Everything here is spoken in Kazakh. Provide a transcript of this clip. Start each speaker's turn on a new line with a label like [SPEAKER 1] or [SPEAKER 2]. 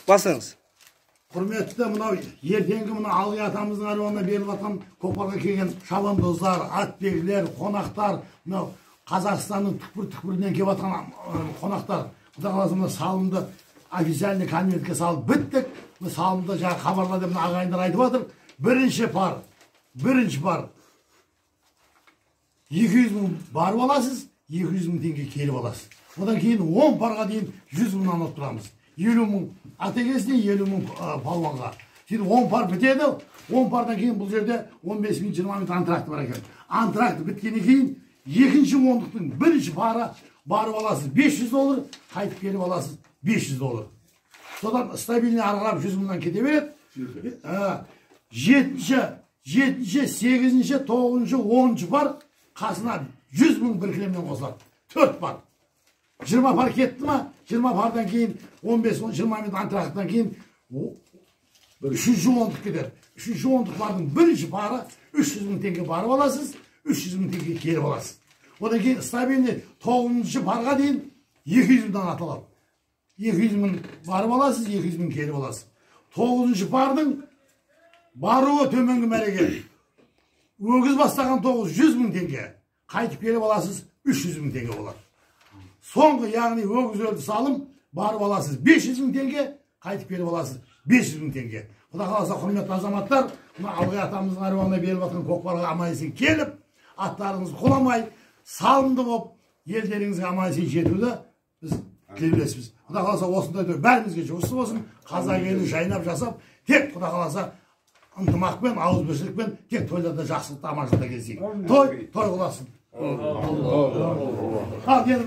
[SPEAKER 1] Бастаңыз.
[SPEAKER 2] Құрметті мынау ертеңгі мына Алғи атамыздың әруағына беріліп жатқан көкпарға келген шабандоздар, атбегілер, қонақтар, мынау Қазақстанның түкпір-түкпірінен келіп жатқан қонақтар. Құдай қаласа, мына салымды официальный конвертке салып біттік. Мына салымды жаңа хабарла деп мына ағайындар айтып жатыр. Бірінші пар 200 мың барып аласыз, 200 мың теңге келіп аласыз. Одан кейін 10 парға дейін 100 мыңнан алып тұрамыз. 50 мың ат егесіне, 50 мың палуанға. Сөйтіп 10 пар бітеді. 10 пардан кейін бұл жерде 15 минут, 20 минут антракт бар екен. Антракт біткеннен кейін екінші ондықтың бірінші пары барып аласыз 500 доллар, қайтып келіп аласыз 500 доллар. Содан стабильный ары қарап 100 мыңнан кете береді. Жетінші, сегізінші, тоғызыншы, 10-шы пар қасына 100 мың бір кілемнен қосылады. Төрт пар. 20 пар кетті ма? 20 пардан кейін 15-20 минут антракттан кейін үшінші ондық кетеді. Үшінші ондық пардың бірінші пары 300 мың теңге барып аласыз, 300 мың теңге келіп аласыз. Одан кейін стабильный тоғызыншы парға дейін 200 мыңнан аталады. 200 мың барып аласыз, 200 мың келіп аласыз. Тоғызыншы пардың баруы төменгі мәреге. Өгіз бастаған 900 мың теңге. Қайтып келіп аласыз, 300 мың теңге болады. Соңғы, яғни өгіз өлді салым, барып аласыз 500 мың теңге, қайтып келіп аласыз 500 мың теңге. Құдай қаласа, құрметті азаматтар, мына Алғи атамыздың әруағына беріліп жатқан көкпарға аман есен келіп, аттарыңыз құламай, салымды болып, елдеріңізге аман есен жетуді біз тілеулеспіз. Құдай қаласа, осындай той бәрімізге жұғысты болсын, қазақ елі жайнап жасап, тек Құдай қаласа, ынтымақпен, ауызбіршілікпен, тек тойларда жақсылықта, аманшылықта кездесейік. Той, той құласын. Ал, енді